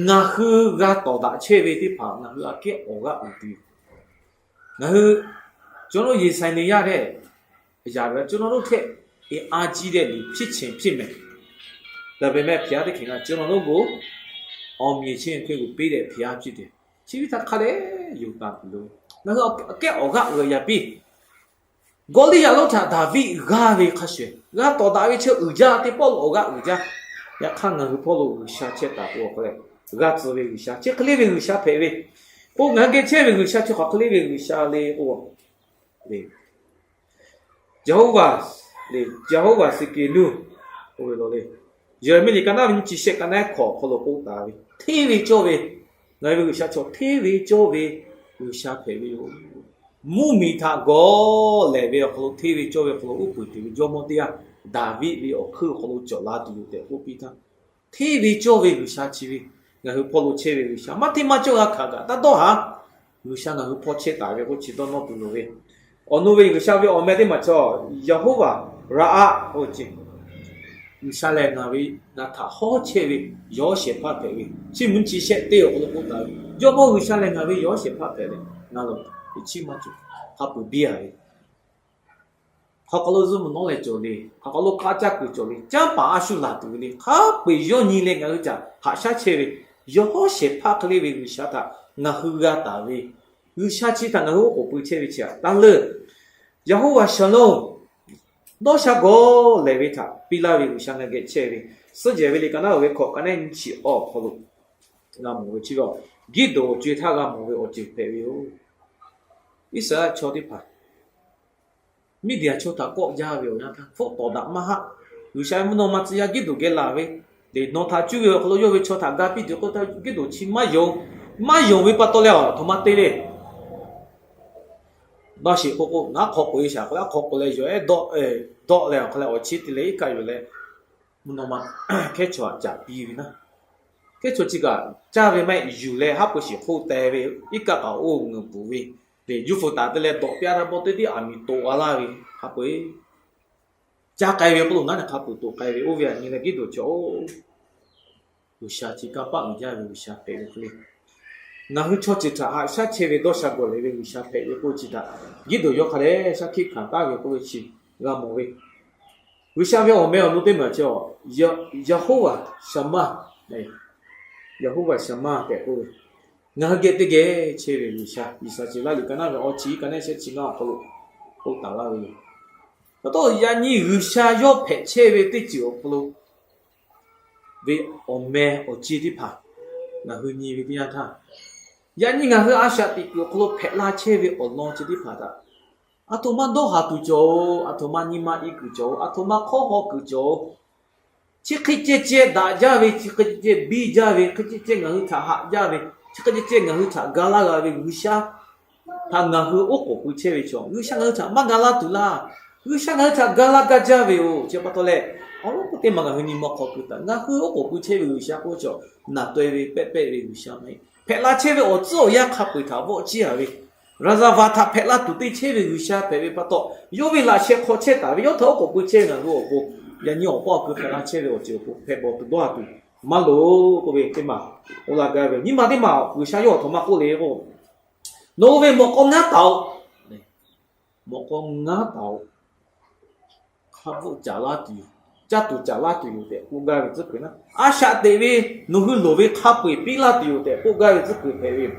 Ngaˬ hui g'a tawˍ daꞈ chehˇ ve teˇ hpaˍ ngaˬ hui aꞈ kehˉ awˬ g'aˇ uiˍ tuˬ yoˬ. Ngaˬ hui ကျွန်တော်တို့ ရင်ဆိုင်နေရတဲ့ အရာတွေက ကျွန်တော်တို့ထက် အင်အားကြီးတဲ့ လူ ဖြစ်ချင်ဖြစ်မယ်။ ဒါပေမဲ့ ဘုရားသခင်က ကျွန်တော်တို့ကို အောင်မြင်ခြင်းအခွင့်ကို ပေးတဲ့ ဘုရားဖြစ်တယ်။ Chi ve htaꞈ hk'a dehꞈ yonˍ taˍ tuˬ loˍ ve. Ngaˬ hui aꞈ kehˉ awˬ g'aˇ uiˍ yaꞈ piˇ. Gawˇliˇyaꞈ lonˉ htaꞈ Daˍviˆ g'aˇ ve hk'a shuˍ, g'a tawˍ daꞈ ve chi uiˍ jaˇ, teˇ pawˆ lo awˬ g'aˇ uiˍ jaˇ. Yaꞈ hk'aˇ ngaˬ hui hpawˇ lo G'uiˬsha chehˇ taˍ k'o, awˬ hk'a leh g'a tcuh ve G'uiˬsha, chi hk'e le ve G'uiˬsha hpehꞈ ve. K'o ngaˬ hui geh chehˇ ve G'uiˬsha chi hk'aˬ hk'e le ve G'uiˬsha le k'o, Yeˍhoˆvaˍ, Yeˍhoˆvaˍ Siˍkeˍnuˆ k'oˆ ve law le. Yeˍraˍmiˆ liꞈ ka naˉ ve nyiˇ chi shehˆ ka naˉ hkawꞈ awˬ hk'aw lo k'oˆ taˍ ve, hteˇ ve cawˇ ve, ngaˬ hui ve G'uiˬsha chaw hteˇ ve cawˇ ve G'uiˬsha hpehꞈ ve yoˬ. Mvuhˇmiˬ htaꞈ gawˬ lehˬ ve awˬ hk'aw lo hteˇ ve cawˇ ve awˬ hk'aw lo uˉ peunˍ tuˬ ve jawˇmawˇ teˇ g'aˇ, Daˍviˆ ve awˬ hkeuˆ awˬ hk'aw lo cawˬ la tuˬ yoˬ tehꞈ k'oˆ piˇ htaˇ, hteˇ ve cawˇ ve G'uiˬsha chi ve ngaˬ hui hpawˇ lo chehˇ ve G'uiˬsha maˇ hteˇ maˇ cawˇ g'a hkanˍ kaꞈ taˇ dawˇ haˍ. G'uiˬsha ngaˬ hui hpawˇ chehˇ taˍ ve k'oˆ chi dawˇ nawˇ tuˬ loˍ ve. Awˬ nu ve G'uiˬsha ve awˬ meh teˇ maˬ chaw, Yeˍhoˆvaˍraˍaˆ k'oˆ ve ceˇ. G'uiˬsha lehˬ ngaˬ ve, ngaˬ htaꞈ hawˉ chehˇ ve yawˇ shehˍ hpaˇ hpehꞈ ve, chi mvuhˇ chi shehˆ teˇ awˬ hk'aw lo k'oˆ taˍ ve, Jawˇmawˇ G'uiˬsha lehˬ ngaˬ ve yawˇ shehˍ hpaˇ hpehꞈ leh, ngaˬ lawˬ teꞈ chiˉ maˇ cawˬ, hk'a peuˬ biˇ a ve. Hk'aˬ hk'aw lo zuhˇ mvuh nawˉ leh cawˬ le, hk'aˬ hk'aw lo hk'a caˇ kuiˬ cawˬ le, canˇ paˍ a shu laˬ tuˬ ve le, hk'a peu-eˬ yawˇ nyi leh ngaˬ hui htaꞈ haꞈ shaˉ chehˇ ve, yawˇ shehˍ hpaˇ hk'e le ve G'uiˬsha htaꞈ ngaˬ hui g'a taˍ ve, G'uiˬsha chi htaꞈ ngaˬ hui oˉ k'oˍ pui chehˇ ve chi htaꞈ taˇ leuˆ. Yeˍhoˆvaˍ Shaˍlonˍ, dawˇ sha gawˬ lehˬ ve htaꞈ piˇ laˇ ve G'uiˬsha ngaˬ geh chehˇ ve, suhˉ jehˬ ve liꞈ ka naˉ ve hkawꞈ ka naˉ nyiˇ chi awˬ hk'aw lo g'a mawˬ ve chi ve, Giˇdeonˍ co-e htaˇ g'a mawˬ ve awˬ ceuˬ hpehꞈ ve yoˬ. Iˉsaˍreˍlaˆ chaw teˇ hpaˍ Miˇdiˍaˍ chaw htaꞈ kawˆ jaˇ ve awˬ yanˇ htaˇ hpfuhˆ tawˍ daꞈ maˇ haˆ. G'uiˬsha ve mvuhˇ naw ma tcuh yaˇ Giˇdeonˍ geh laˬ ve, nawˬ htaꞈ cuˇ ve awˬ hk'aw lo yawˇ ve chaw htaꞈ ga piˇ tuˬ k'oˆ htaˇ Giˇdeonˍ chi maˇ yonˍ, maˇ yonˍ ve pa taw leh a htoꞈ ma te le. Dawˇ sheˍ k'o k'o, ngaˬ hk'aw k'oꞈ e shaˍ k'o, a hk'aw k'oꞈ leh yawˬ ehˉ dawˆ leh awˬ hk'a leh awˬ chi te leh iˉ kaˆ yuˬ leh, mvuhˇ naw ma hkehˉ chaw htaꞈ caˍ piˇ ve naˉ, hkehˉ chaw chi kaꞈ caˇ ve maˇ heˆ, yuˬ leh haˉ pui shiˍ hk'oˆ teh ve, iˉ kaˆ kaꞈ oˇ ngeuˍ bvuhˬ ve, Yuˇfuˍtaˍ te leh dawꞈ piˇ a htaˇ bawˆ teˇ tiˉ aˬ miˍ toꞈ a laˇ ve hk'a peu-eˬ, caˇ k'ai ve k'oˆ lo naˉ leh hk'a peuˬ toꞈ k'ai ve oˇ ve aꞈ nyi leh Giˇdeonˍ chi oˬ, G'uiˬsha chi kanˇ paˆ uiˍ jaˇ ve G'uiˬsha hpehꞈ ve hk'e le, ngaˬ hui chaw ceuˬ htaꞈ haꞈ shaˉ chehˇ ve dawˇ sha gawˬ lehˬ ve G'uiˬsha hpehꞈ ve k'oˆ chi htaꞈ Giˇdeonˍ yawˇ hk'a dehꞈ shaˉ hkiˆ hkanˍ taˍ ve k'oˆ ve chi g'a mawˬ ve. G'uiˬsha ve awˬ meh awˬ nu teˇ maˬ chi, Yeˍhoˆvaˍ Shaˍmaˇ, Yeˍhoˆvaˍ Shaˍmaˇ tehꞈ k'oˆ ve, ngaˬ hui geh teˇ geh chehˇ ve G'uiˬsha, Iˉsaˍreˍlaˆ liꞈ ka naˉ ve awˬ chi ka naˉ shehˆ chi ngaˇ awˬ hk'aw lo k'oˆ taˍ laˇ ve yoˬ. Pa taw, yaꞈ nyi G'uiˬsha yawˇ hpehꞈ chehˇ ve teˇ ceuˬ awˬ hk'aw lo ve awˬ meh awˬ ci teˇ hpaˍ ngaˬ hui nyi ve teˇ yanˇ htaˇ, yaꞈ nyi ngaˬ hui a shaꞈ teꞈ kuiˬ awˬ hk'aw lo hpehꞈ la chehˇ ve awˬ lawn chi teˇ hpaˍ htaꞈ, aˬ htoꞈ ma dawˇ haˍ tuˬ cawˬ-oˬ, aˬ htoꞈ ma nyi ma i kuiˬ cawˬ-oˬ, aˬ htoꞈ ma hk'awˇ haw kuiˬ cawˬ-oˬ, chi hk'e ceh ceh daꞈ jaˇ ve, chi hk'e ceh ceh biˇ jaˇ ve, hk'e ceh ceh ngaˬ hui htaꞈ haꞈ jaˇ ve, chi hk'e ceh ceh ngaˬ hui htaꞈ ga laˇ g'a ve G'uiˬsha htaꞈ ngaˬ hui oˉ k'oˍ pui chehˇ ve chaw, G'uiˬsha ngaˬ hui htaꞈ maˇ ga laˇ tuˬ laˇ. G'uiˬsha ngaˬ hui htaꞈ ga laˇ gaˇ jaˇ ve yoˬ. Chi pa taw leh, awˬ lawn k'o teˇ maˬ ngaˬ hui nyi ma hk'aw keu taˍ, ngaˬ hui oˉ k'oˍ pui chehˇ ve G'uiˬsha k'oˆ ve chaw, naˬ taweh ve pehˆ pehˆ ve G'uiˬsha maˇ heˆ. Hpehꞈ la chehˇ ve awˬ tcuhˉ awˬ yanˇ hk'a peu-eˬ htaꞈ vawˆ ciˇ a ve, raˍzaˍvaˍ htaꞈ hpehꞈ la tuˬ te chehˇ ve G'uiˬsha hpehꞈ ve pa taw, yawˇ ve laꞈ sheh hk'aw chehˇ taˍ ve, yawˇ htaꞈ oˉ k'oˍ pui chehˇ ve ngaˬ hui awˬ pon, yaꞈ nyi awˬ paˇ awˬ keu hpehꞈ la chehˇ ve awˬ ceuˬ awˬ pon hpehꞈ bawˬ tuˬ dawˇ haˍ tuˬ maˇ loˍ k'oˆ ve teˇ maˬ k'oˆ la gaˇ ve. Nyi ma teˇ maˬ G'uiˬsha yawˇ aˬ htoꞈ ma k'oˆ le k'o, Nawˬ hui ve mawꞈ k'aw ngaˉ taˍ-oꞈ. Mawꞈ k'aw ngaˉ taˍ-oꞈ. Hk'a bvuhˆ caˍ laˇ tuˬ yoˬ, caˇ tuˬ caˍ laˇ tuˬ yoˬ tehꞈ k'oˆ gaˇ ve tcuhˉ kuiˬ naˉ, a shaꞈ teꞈ ve nawˬ hui loˍ ve hk'a peu-eˬ piˇ laˇ tuˬ yoˬ tehꞈ k'oˆ gaˇ ve tcuhˉ kuiˬ hpehꞈ ve yoˬ.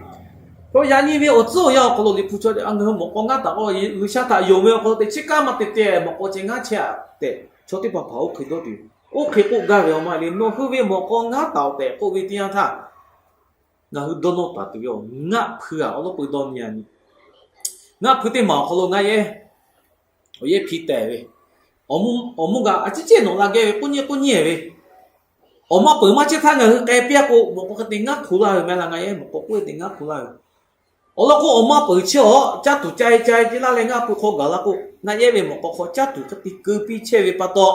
Chaw yaꞈ nyi ve awˬ tcuhˉ awˬ yanˇ awˬ hk'aw lo Liꞈ hpu chaw a ngaˬ hui mawꞈ k'aw ngaˉ taˍ k'o, G'uiˬsha htaꞈ yonˍ ve awˬ hk'aw lo teꞈ chiˉ kaˉ maˇ te te mawꞈ k'aw ceh ngaˉ chehˇ-a tehꞈ, chaw teˇ hpaˍ hpaˍ oˇ hk'e dawˇ tuˬ yoˬ. Oˇ hk'e k'oˆ gaˇ ve awˬ ma le, Nawˬ hui ve mawꞈ k'aw ngaˉ taˍ-oꞈ tehꞈ k'oˆ ve teˇ yanˇ htaˇ, ngaˬ hui dawˇ nawˇ taˍ tuˬ ve ngaˆ hpui-a, awˬ lawn peu dawˇ nyi-a nyi. Ngaˆ hpui teˇ maˬ awˬ hk'aw lo ngaˆ yehˉ, awˬ yehˉ hpi tehˍ ve, awˬ mvuhˇ g'a a ciˉ ceˇ nawꞈ la geh ve k'oˆ nyi k'oˆ nyi ve, awˬ maˇ peuˬ maˇ chehˇ htaˇ ngaˬ hui k'ai piˇ-a k'o, mawꞈ k'aw hk'e te ngaˆ hk'u laˇ ve meh laˇ, ngaˆ yehˉ mawꞈ k'aw k'oˆ ve te ngaˆ hk'u laˇ ve. Awˬ lawn k'o, awˬ maˇ peuˬ chehˇ-a, caˇ tuˬ ca-e ca-e te laˇ leh ngaˆ hpui hk'aw gaˬ la k'o, ngaˆ yehˉ ve mawꞈ k'aw hk'aw caˇ tuˬ hk'e te keu piˇ chehˇ ve pa taw,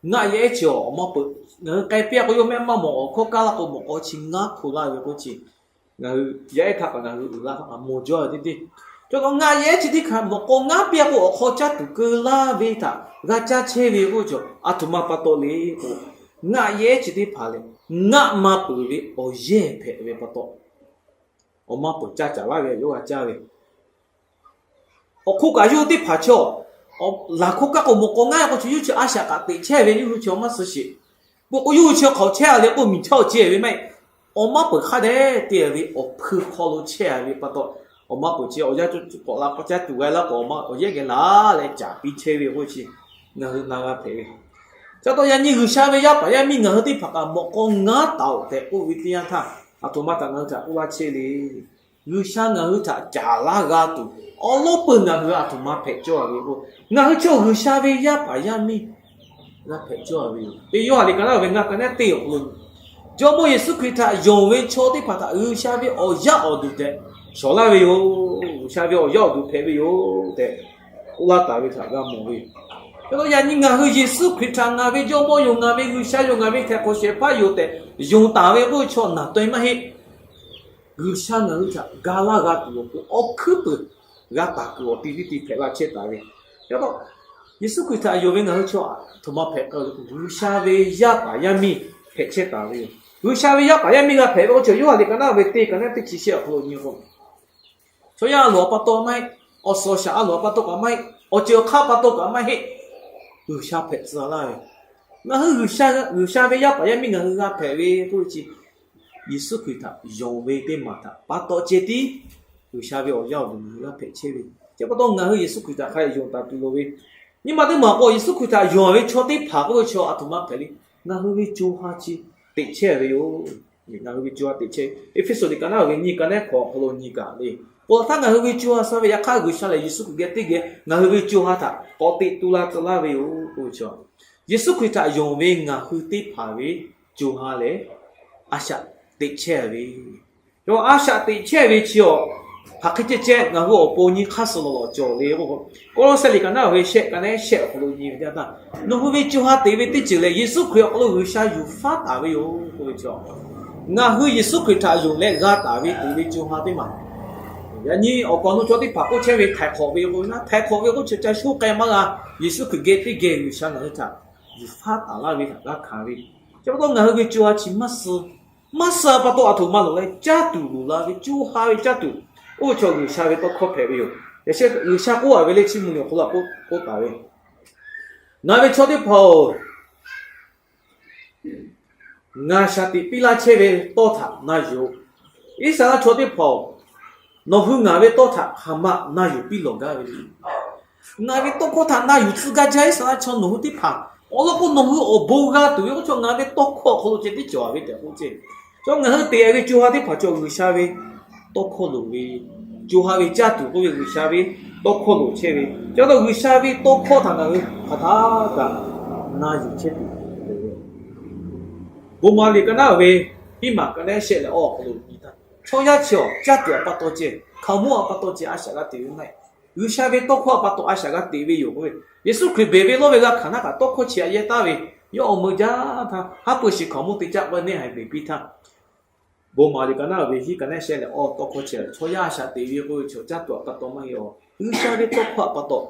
ngaˆ yehˉ chi awˬ maˇ peuˬ, ngaˬ hui k'ai piˇ-a k'o, yawˇ mehˆ maˇ mawˬ awˬ hkawˇ kaˇ laˇ k'o, mawꞈ k'aw chi ngaˆ hk'u laˇ ve k'oˆ chi, ngaˬ hui yaˇ ehˉ htaˇ kaꞈ ngaˬ hui uiˍ la htaˇ kaꞈ mawˬ jaw ve teˇ teˇ. Chaw taw ngaˆ yehˉ chi teˇ hpaˍ mawꞈ k'aw ngaˉ piˇ-a k'o, awˬ hk'aw caˇ tuˬ keu laˇ ve htaꞈ g'a caˇ chehˇ ve k'oˆ ve chaw, aˬ htoꞈ ma pa taw le k'o, ngaˆ yehˉ chi teˇ hpaˍ lehˬ, ngaˆ maˇ peuˬ ve awˬ yehˇ hpehꞈ ve pa taw, awˬ maˇ peuˬ caˇ caˍ laˇ ve yawˇ g'a caˇ ve. Awˬ hk'oˆ kaꞈ yawˇ hui teˇ hpaˍ chaw, laˬ hkawˇ kaˇ k'o mawꞈ k'aw ngaˉ k'o chaw yawˇ hui chi a shaꞈ kaꞈ teꞈ chehˇ ve, yawˇ hui chi awˬ maˇ suh sheˍ. Peuˬ k'o yawˇ hui chi hk'aoˍ chehˇ-a leh k'oˆ miˬ chaˇ awˬ ceh ve maˇ heˆ. Awˬ maˇ peuˬ hk'a dehꞈ te ve awˬ hpui hk'aw lo chehˇ-a ve pa taw, awˬ maˇ peuˬ chi awˬ yanˇ k'awꞈ la k'awꞈ caˇ tuˬ g'a laˇ k'o, awˬ yehˉ geh laˬ leh caˍ piˇ chehˇ ve k'oˆ chi, ngaˬ hui na g'a hpehꞈ ve. Ca taw yaꞈ nyi G'uiˬsha ve yaˇ paˍ yaˇ miˇ ngaˬ hui teˇ hpaˍ kaꞈ mawꞈ k'aw ngaˉ taˍ-oꞈ tehꞈ k'oˆ ve teˇ yanˇ htaˇ, aˬ htoꞈ ma htaꞈ ngaˬ hui htaꞈ k'oˆ laˇ chehˇ le. G'uiˬsha ngaˬ hui htaꞈ caˍ laˇ g'a tuˬ, awˬ lawn peu ngaˬ hui aˬ htoꞈ ma hpehꞈ cawˇ-a ve k'o, ngaˬ hui chaw G'uiˬsha ve yaˇ paˍ yaˇ miˇ g'a hpehꞈ cawˇ-a ve yoˬ. Teˇ Yoˇhanˬ liꞈ ka naˉ ve ngaˇ ka naˉ teˇ awˬ hk'aw lo, Jawˇmawˇ Yeˍsuˆ Hkriꞈ htaꞈ yonˍ ve chaw teˇ hpaˍ htaꞈ G'uiˬsha ve awˬ yaˇ awˬ duˬ tehꞈ shawˍ laˇ ve yoˬ. G'uiˬsha ve awˬ yaˇ awˬ duˬ hpehꞈ ve yoˬ tehꞈ k'oˆ laˇ taˍ ve htaꞈ g'a mawˬ ve yoˬ. Yaꞈ nyi ngaˬ hui Yeˍsuˆ Hkriꞈ htaꞈ ngaˬ ve Jawˇmawˇ yoˬ, ngaˬ ve G'uiˬsha yoˬ, ngaˬ ve htaiˍ hk'awꞈ shehˍ hpaˇ yoˬ tehꞈ yonˍ taˍ ve k'oˆ ve chaw naˬ taweh maˇ heˆ. G'uiˬsha ngaˬ hui htaꞈ ga laˇ g'a tuˬ awˬ pon awˬ hkuiˉ peuˬ g'a taˍ kuiˬ awˬ ti tiˉ ti hpehꞈ la chehˇ taˍ ve. Yaꞈ hk'aˇ, Yeˍsuˆ Hkriꞈ htaꞈ yonˍ ve ngaˬ hui chaw aˬ htoꞈ ma hpehꞈ k'o, G'uiˬsha ve yaˇ paˍ yaˇ miˇ hpehꞈ chehˇ taˍ ve yoˬ. G'uiˬsha ve yaˇ paˍ yaˇ miˇ g'a hpehꞈ ve k'o, chaw Yoˇhanˬ liꞈ ka naˉ ve teˇ ka naˉ teˇ chi shehˆ awˬ hk'aw lo nyi k'o, chaw yaˇ a loˍ a pa taw maˇ heˆ, awˬ suhˍ awˬ shaˍ a loˍ a pa taw kaꞈ maˇ heˆ, awˬ ceuˬ awˬ hk'aˇ pa taw kaꞈ maˇ heˆ. G'uiˬsha hpehꞈ tcuh laˇ ve, ngaˬ hui G'uiˬsha ve yaˇ paˍ yaˇ miˇ ngaˬ hui g'a hpehꞈ ve k'oˆ ve chi, Yeˍsuˆ Hkriꞈ htaꞈ yonˍ ve teˇ maˬ htaꞈ pa taw ceh tiˉ G'uiˬsha ve awˬ yaˇ awˬ duˬ ngaˬ hui g'a hpehꞈ chehˇ ve. Chi pa taw ngaˬ hui Yeˍsuˆ Hkriꞈ htaꞈ hk'a dehꞈ yonˍ taˍ tuˬ loˍ ve. Nyi ma teˇ maˬ k'o, Yeˍsuˆ Hkriꞈ htaꞈ yonˍ ve chaw teˇ hpaˍ k'oˆ ve chaw aˬ htoꞈ ma hpehꞈ le. Ngaˬ hui ve co ha chi teꞈ chehˇ ve yoˬ. Ngaˬ hui ve co ha teꞈ chehˇ. Eˇfeˇsuꞈ liꞈ ka naˉ ve nyi ka naˉ hk'awꞈ awˬ hk'aw lo nyi kaꞈ le, peuˬ htaˇ ngaˬ hui ve co ha suh ve yaꞈ hk'aˇ G'uiˬsha lehˬ Yeˍsuˆ Hkriꞈ geh teˇ geh ngaˬ hui ve co ha htaꞈ k'awꞈ teꞈ tu la tcuh laˇ ve yoˬ k'oˆ ve chaw, Yeˍsuˆ Hkriꞈ htaꞈ yonˍ ve ngaˬ hui teˇ hpaˍ ve co ha lehˬ, a shaꞈ teꞈ chehˇ ve. Yawˇ a shaꞈ teꞈ chehˇ ve chi awˬ hk'aˬ hk'e ceh ceh ngaˬ hui awˬ pon nyi hk'aˇ suh lawˬ lawˬ cawˬ le k'o, Kawˇlawˇsehˇ liꞈ ka naˉ ve shehˆ ka naˉ shehˆ awˬ hk'aw lo nyi ve teˇ yanˇ htaˇ, nawˬ hui ve co ha teꞈ ve teˇ ceuˬ lehˬ, Yeˍsuˆ Hkriꞈ awˬ hk'aw lo G'uiˬsha yuˬ faˉ taˍ ve yoˬ k'oˆ ve chaw, ngaˬ hui Yeˍsuˆ Hkriꞈ htaꞈ yonˍ leh g'a taˍ ve teꞈ ve co ha teˇ maˬ. Yaꞈ nyi awˬ kaˍ awˬ nu chaw teˇ hpaˍ k'oˆ chehˇ ve htaiˍ hk'awꞈ ve k'o, htaiˍ hk'awꞈ ve k'oˆ chi ca shuˉ k'ai maˇ g'a, Yeˍsuˆ Hkriꞈ geh teˇ geh G'uiˬsha ngaˬ hui htaꞈ yuˬ faˉ taˍ laˇ ve htaꞈ g'a hkanˍ ve. Chi pa taw ngaˬ hui ve co ha chi maˇ suh, maˇ suh pa taw aˬ htoꞈ ma loˍ leh caˇ tuˬ loˍ la ve, co ha ve caˇ tuˬ, oˇ ve chaw G'uiˬsha ve tawˇ hkawˇ hpehꞈ ve yoˬ. Yaꞈ sheh G'uiˬsha k'oˆ a ve le, Chiˇ mvuh liꞈ awˬ hk'aw lo k'oˆ taˍ ve, Ngaˬ ve chaw teˇ hpaˍ-oˬ, ngaˬ shaˍ tiꞈ piˇ laˇ chehˇ ve tawˇ htaꞈ na yuˬ-oꞈ. Iˉsaˍreˍlaˆ chaw teˇ hpaˍ-oˬ, nawˬ hui ngaˬ ve tawˇ htaꞈ hk'aˬ ma na yuˬ piˇ lawˬ gaˇ ve le. Ngaˬ ve tawˇ hkawˇ htaꞈ na yuˬ tcuh gaˇ jaˇ Iˉsaˍreˍlaˆ chaw nawˬ hui teˇ hpaˍ awˬ lawn k'o nawˬ hui awˬ bon g'a tuˬ ve k'oˆ chaw, ngaˬ ve tawˇ hkawˇ awˬ hk'aw lo ceh tiˉ cawˬ ve tehꞈ k'oˆ ceˇ. Chaw ngaˬ hui teꞈ ve co ha teˇ hpaˍ chaw G'uiˬsha ve tawˇ hkawˇ loˍ ve, co ha ve caˇ tuˬ k'oˆ ve G'uiˬsha ve tawˇ hkawˇ loˍ chehˇ ve, ca taw G'uiˬsha ve tawˇ hkawˇ htaꞈ ngaˬ hui hk'aˬ htaˇ kaꞈ na yuˬ chehˇ tuˬ loˍ ve. Bon maˍ liꞈ ka naˉ ve hiˉ maˬ ka naˉ shehˆ leh awˇ awˬ hk'aw lo nyi htaˇ, chaw yaˇ chi awˬ caˇ tuˬ awˬ pa taw ceh, hkaoˍmonˇ awˬ pa taw ceh a shaꞈ g'a teꞈ ve maˇ heˆ. G'uiˬsha ve tawˇ hkawˇ awˬ pa taw a shaꞈ g'a teꞈ ve yoˬ k'oˆ ve, Yeˍsuˆ Hkriꞈ beˬ ve lawˇ ve g'a hkanˍ htaˇ kaꞈ tawˇ hkawˇ chi aꞈ yehˇ taˍ ve, yawˇ awˬ meuˇ jaˇ htaˇ haˉ pui shiˍ hkaoˍmonˇ teˇ caˆ k'awꞈ neˇ haiˬ beˬ piˇ htaˇ, bon maˍ liꞈ ka naˉ ve hiˉ ka naˉ shehˆ leh awˇ tawˇ hkawˇ chi chaw yaˇ a shaꞈ teꞈ ve k'oˆ ve chaw caˇ tuˬ awˬ pa taw maˇ heˆ awˬ. G'uiˬsha ve tawˇ hkawˇ awˬ pa taw,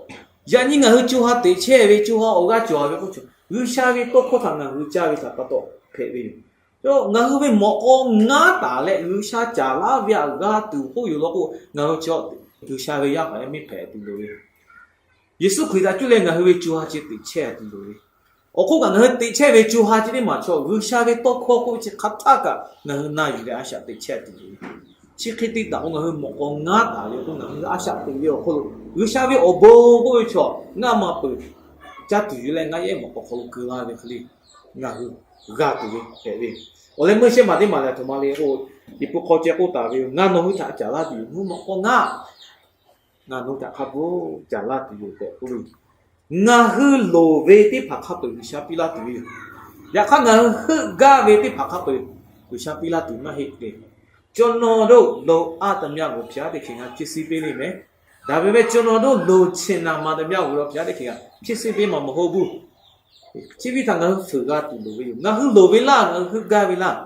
yaꞈ nyi ngaˬ hui co ha teꞈ chehˇ ve co ha awˬ g'aˇ cawˬ ve k'oˆ chaw, G'uiˬsha ve tawˇ hkawˇ htaꞈ ngaˬ hui caˇ ve htaꞈ pa taw hpehꞈ ve yoˬ. Ngaˬ hui ve mawꞈ k'aw ngaˉ taˍ leh G'uiˬsha caˍ laˇ ve htaꞈ g'a tuˬ k'oˆ yoˬ law k'o, ngaˬ hui chi teꞈ G'uiˬsha ve yaˇ paˍ yaˇ miˇ hpehꞈ tuˬ loˍ ve. Yeˍsuˆ Hkriꞈ htaꞈ cuˇ leh ngaˬ hui ve co ha chi teꞈ chehˇ tuˬ loˍ ve. Awˬ hk'oˆ kaꞈ ngaˬ hui teꞈ chehˇ ve co ha chi teˇ maˬ chaw G'uiˬsha ve tawˇ hkawˇ k'oˆ ve chi hk'aˬ htaˇ kaꞈ ngaˬ hui na yuˬ leh a shaꞈ teꞈ chehˇ tuˬ loˍ ve. Chi hk'e te taˍ k'o, ngaˬ hui mawꞈ k'aw ngaˉ taˍ ve k'o, ngaˬ hui a shaꞈ teꞈ ve awˬ hk'aw lo G'uiˬsha ve awˬ bon k'oˆ ve chaw ngaˇ maˇ peuˬ, caˇ tuˬ yuˬ leh ngaˇ yehˉ mawꞈ k'aw hk'aw lo keu laˇ ve hk'e le, ngaˬ hui g'a tuˬ ve hpehꞈ ve. Awˬ leh meuˇ shehˆ maˬ teˇ maˬ lehˬ, aˬ htoꞈ ma le k'o, Liꞈ hpu hk'aw ceh k'oˆ taˍ ve yoˬ, Ngaˬ nawˬ hui htaꞈ caˍ laˇ tuˬ yoˬ. Mvuhˇ mawꞈ k'aw ngaˉ, ngaˬ nawˬ hui htaꞈ hk'a pu caˍ laˇ tuˬ yoˬ tehꞈ k'oˆ ve yoˬ. Ngaˬ hui loˍ ve teˇ hpaˍ hk'a peu-eˬ G'uiˬsha piˇ laˇ tuˬ ve yoˬ. Yaꞈ hk'aˇ ngaˬ hui heuˆ gaˇ ve teˇ hpaˍ hk'a peu-eˬ G'uiˬsha piˇ laˇ tuˬ maˇ heˆ le. ကျွန်တော်တို့ လိုအပ်သမျှကို ဘုရားသခင်က ဖြည့်ဆည်းပေးလိမ့်မယ်။ ဒါပေမဲ့ ကျွန်တော်တို့ လိုချင်တာမှန်သမျှကိုတော့ ဘုရားသခင်က ဖြည့်ဆည်းပေးမှာ မဟုတ်ဘူး။ Chi ve htaꞈ ngaˬ hui fuiˍ g'a tuˬ loˍ ve yoˬ. Ngaˬ hui loˍ ve laˇ, ngaˬ hui heuˆ gaˇ ve laˇ.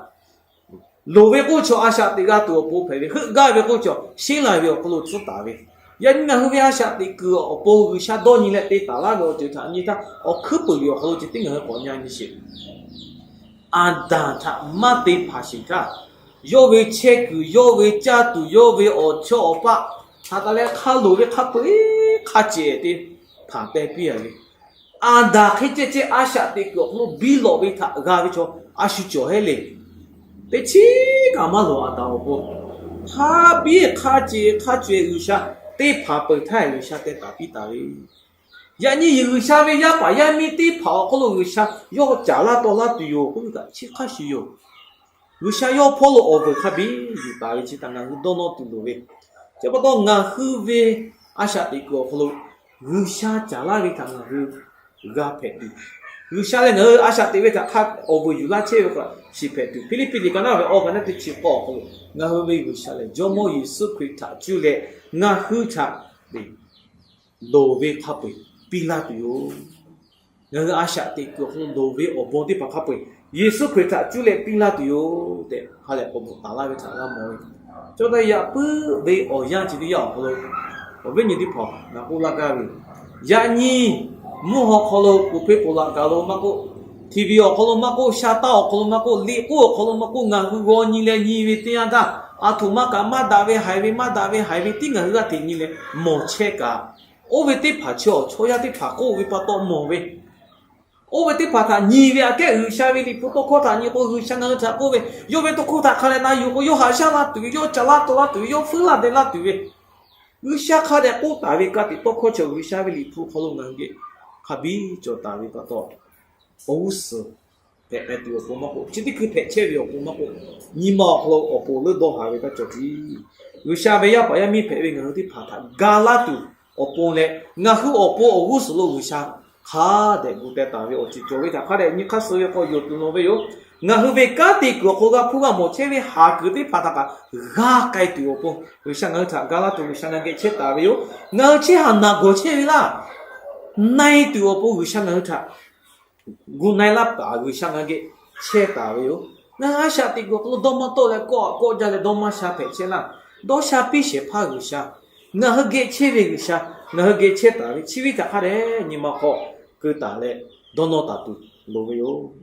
Loˍ ve k'oˆ chaw a shaꞈ teꞈ g'a tuˬ awˬ pon hpehꞈ ve, heuˆ gaˇ ve k'oˆ chaw sheˉ lai ve awˬ hk'aw lo tcuhˉ taˍ ve. Yaꞈ nyi ngaˬ hui ve a shaꞈ teꞈ kuiˬ awˬ pon G'uiˬsha dawˇ nyi leh te taˍ laˇ ve awˬ ceuˬ htaꞈ nyi htaˇ, awˬ hkuiˉ puiˍ ve awˬ hk'aw lo ceh tiˉ ngaˬ hui k'awꞈ nyi nyi sheˍ. Aˍdanˍ htaꞈ maˇ te hpanˍ sheˍ htaˇ, yawˇ ve chehˇ kuiˬ, yawˇ ve caˇ tuˬ, yawˇ ve awˬ chawˇ awˬ paˆ htaꞈ taˍ leh hk'a loˍ ve hk'a peu-eˬ hk'a cehˬ te hpanˍ teh piˇ a ve. Aˍdanˍ hk'e ceh ceh a shaꞈ teꞈ kuiˬ awˬ hk'aw lo biˇ lawꞈ ve htaꞈ g'a ve chaw a shu cawˬ heˆ le. Teˇ chiˉ kaꞈ maˇ loˍ Aˍdanˍ awˬ pon hk'a biˇ hk'a cehˬ hk'a cehˬ G'uiˬsha te hpanˍ peuˬ htaˇ, G'uiˬsha teh taˍ piˇ taˍ ve. Yaꞈ nyi G'uiˬsha ve yaˇ paˍ yaˇ miˇ teˇ hpaˍ awˬ hk'aw lo G'uiˬsha yawˇ caˍ laˇ taw laˇ tuˬ yoˬ k'oˆ ve kaꞈ chi hk'a shuˍ yoˬ. G'uiˬsha yawˇ hpawˇ lo awˬ vuiˬ hk'a biˇ yuˬ taˍ ve chi htaꞈ ngaˬ hui dawˇ nawˇ tuˬ loˍ ve. Chi pa taw ngaˬ hui ve a shaꞈ teꞈ kuiˬ awˬ hk'aw lo G'uiˬsha caˍ laˇ ve htaꞈ ngaˬ hui g'a hpehꞈ tuˬ, G'uiˬsha leh ngaˬ hui a shaꞈ teꞈ ve htaꞈ hk'a awˬ vuiˬ yuˬ laˇ chehˇ ve hk'a shiˍ hpehꞈ tuˬ, Hpiˇliˇpiˆ liꞈ ka naˉ ve awˇ ka naˉ teˇ chi k'awˇ awˬ hk'aw lo ngaˬ hui ve G'uiˬsha lehˬ Jawˇmawˇ Yeˍsuˆ Hkriꞈ htaꞈ cuˇ leh ngaˬ hui htaꞈ loˍ ve hk'a peu-eˬ piˇ laˇ tuˬ yoˬ. Ngaˬ hui a shaꞈ teꞈ kuiˬ awˬ hk'aw lo loˍ ve awˬ bon teˇ hpaˍ hk'a peu-eˬ Yeˍsuˆ Hkriꞈ htaꞈ cuˇ leh piˇ laˇ tuˬ yoˬ tehꞈ, ha lehˬ k'awꞈ bvuhꞈ taˍ laˇ ve htaꞈ g'a mawˬ ve. Chaw ta yaꞈ puiˉ ve awˬ yanˇ chi teˇ yanˇ awˬ hk'aw lo, awˬ viˉ nyi teˇ hpaˍ ngaˬ k'oˆ laˇ gaˇ ve, yaꞈ nyi mvuhˇ haw hk'aw lo, poˬ hpeˇ poˬ laꞈ kaˬ lo maˇ k'oˆ, TV awˬ hk'aw lo maˇ k'oˆ, sha taˇ awˬ hk'aw lo maˇ k'oˆ, liꞈ k'oˆ awˬ hk'aw lo maˇ k'oˆ, ngaˬ hui g'aw nyi leh nyi ve teˇ yanˇ htaˇ, aˬ htoꞈ ma kaꞈ maˇ daꞈ ve haiˬ ve, maˇ daꞈ ve haiˬ ve tiˉ ngaˬ hui g'aˇ hteꞈ nyi leh mawˬ chehˇ kaꞈ, oˇ ve teˇ hpaˍ chi awˬ chaw yaˇ teˇ hpaˍ k'oˆ ve pa taw mawˬ ve, oˇ ve teˇ hpaˍ htaꞈ nyi ve aꞈ kehˉ G'uiˬsha ve Liꞈ hpu tawˇ hkawˇ htaꞈ nyi k'o, G'uiˬsha ngaˬ hui htaꞈ k'oˆ ve, yawˇ ve tawˇ hkawˇ htaꞈ hk'a leh na yuˬ k'o, yawˇ haꞈ shaˉ la tuˬ ve, yawˇ caˍ laˇ taw laˇ tuˬ ve, yawˇ feuˉ laˇ deh laˇ tuˬ ve, G'uiˬsha hk'a dehꞈ k'oˆ taˍ ve ka tiꞈ tawˇ hkawˇ chi G'uiˬsha ve Liꞈ hpu hk'aw lo ngaˬ hui geh hk'a biˇ cawˬ taˍ ve pa taw, awˬ g'uˇ suhˍ hpehꞈ k'ai tuˬ awˬ pon maˇ k'oˆ, chi teˇ hkui hpehꞈ chehˇ ve awˬ pon maˇ k'oˆ, nyi ma awˬ hk'aw lo awˬ pon leuˉ dawˇ haˍ ve kaꞈ cawˬ tiˉ, G'uiˬsha ve yaˇ paˍ yaˇ miˇ hpehꞈ ve ngaˬ hui teˇ hpaˍ htaꞈ ga laˇ tuˬ awˬ pon leh, ngaˬ hui awˬ pon awˬ g'uˇ suhˍ lo G'uiˬsha hk'a dehꞈ gu teh taˍ ve awˬ ceuˬ cawˬ ve htaꞈ hk'a dehꞈ nyi hk'aˇ suh ve k'awꞈ yonˍ tuˬ nawˬ ve yoˬ. Ngaˬ hui ve kanˉ te kuiˬ awˬ hk'aw lo g'a hpuˇ g'a mawˬ chehˇ ve haˍ kuiˬ teˇ hpaˍ htaꞈ kaꞈ g'a k'ai tuˬ awˬ pon G'uiˬsha ngaˬ hui htaꞈ ga laˇ tuˬ G'uiˬsha ngaˬ geh chehˇ taˍ ve yoˬ. Ngaˬ hui chehˇ haˍ naˬ gawˬ chehˇ ve laˇ, na-e tuˬ awˬ pon G'uiˬsha ngaˬ hui htaꞈ gu na-e laˇ taˍ G'uiˬsha ngaˬ hui geh chehˇ taˍ ve yoˬ. Ngaˬ hui a shaꞈ teꞈ kuiˬ awˬ hk'aw lo dawˇ maˇ tawˆ leh kawˆ aꞈ kawˆ jaˇ leh dawˇ maˇ sha hpehꞈ chehˇ laˇ, dawˇ sha piˇ shehˍ hpaˇ G'uiˬsha, ngaˬ hui geh chehˇ ve G'uiˬsha, ngaˬ hui geh chehˇ taˍ ve chi ve htaꞈ hk'a dehꞈ nyi ma hk'aw keu taˍ leh dawˇ nawˇ taˍ tuˬ loˍ ve yoˬ.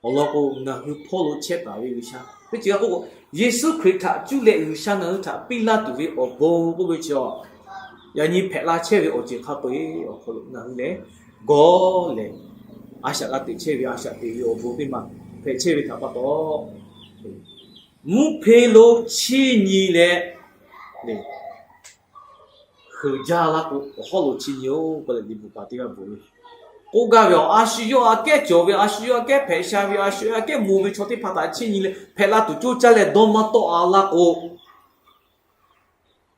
Awˬ lawn k'o, ngaˬ hui hpawˇ lo chehˇ taˍ ve G'uiˬsha teˇ ceuˬ k'o, Yeˍsuˆ Hkriꞈ htaꞈ cuˇ leh G'uiˬsha ngaˬ hui htaꞈ piˇ laˇ tuˬ ve awˬ bon k'oˆ ve chi, yaꞈ nyi hpehꞈ la chehˇ ve awˬ ceuˬ hk'a peu-eˬ awˬ hk'aw lo ngaˬ hui lehˬ gawˇ lehˬ, a shaꞈ g'a teꞈ chehˇ ve a shaꞈ teꞈ ve awˬ bon teˇ maˬ hpehꞈ chehˇ ve htaꞈ pa taw, mvuhˇ hpe lo chiˇ nyi leh, hkeuꞈ jaˇ laˇ k'o, awˬ hawˉ lo chiˇ nyi-oˬ k'oˆ leh, liꞈ bvuhꞈ paˍ teˇ g'aˇ bvuhꞈ ve. K'oˆ gaˇ ve, a shu yawˇ aꞈ kehˉ cawˬ ve, a shu yawˇ aꞈ kehˉ hpehꞈ sha ve, a shu yawˇ aꞈ kehˉ mvuh ve chaw teˇ hpaˍ htaꞈ chiˇ nyi leh hpehꞈ la tuˬ coˇ caˇ leh dawˇ maˇ tawˆ-a laˇ k'o,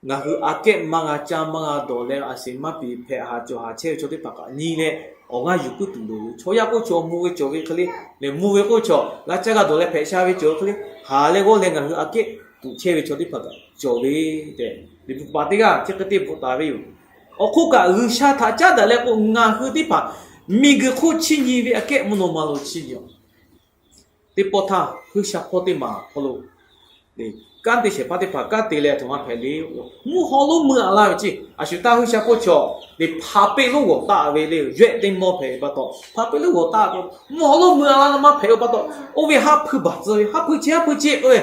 ngaˬ hui aꞈ kehˉ maˇ g'a caˇ maˇ g'a dawˬ leh, a shu maˇ piˍ hpehꞈ haˍ cawˬ haˍ chehˇ ve chaw teˇ hpaˍ kaꞈ nyi leh, awˬ g'aˇ yuˬ puiˉ tuˬ loˍ ve. Chaw yaˇ k'oˆ chaw mvuh ve cawˬ ve hk'e le, lehˬ mvuh ve k'oˆ chaw g'a caˇ g'a dawˬ leh hpehꞈ sha ve cawˬ hk'e le, haˍ leh g'awˇ leh ngaˬ hui aꞈ kehˉ tuꞈ chehˇ ve chaw teˇ hpaˍ kaꞈ cawˬ ve tehꞈ, liꞈ bvuhꞈ paˍ teˇ g'aˇ chi hk'e te bvuhꞈ taˍ ve yoˬ. Awˬ hk'oˆ kaꞈ G'uiˬsha htaꞈ caˉ daꞈ leh k'o, ngaˬ hui teˇ hpaˍ miˬguiˬ hk'oˆ chiˇ nyi ve aꞈ kehˉ mvuhˇ naw ma lo chiˇ nyi-oˬ. Teˇ pawˆ htaˇ G'uiˬsha hpawˇ teˇ maˬ hpawˇ lo kanˉ te shehˍ hpaˇ teˇ hpaˍ kanˉ te leh aˬ htoꞈ ma hpehꞈ le. Mvuhˇ haw lonˉ mui-a laˇ ve ceˇ. A shu taˇ G'uiˬsha hk'oˆ chaw lehˬ, hpaˍ peˆ lonˉ g'awˬ taˆ ve le. Yawehˆ teˇ mawˇ hpehꞈ ve pa taw, hpaˍ peˆ lonˉ g'awˬ taˆ ve, mvuhˇ haw lonˉ mui-a laˇ maˇ hpehꞈ ve pa taw, oˇ ve haˉ hpuiˇ baˬ tcuh ve, haˉ hpuiˇ ce, haˉ hpuiˇ ce k'oˆ ve,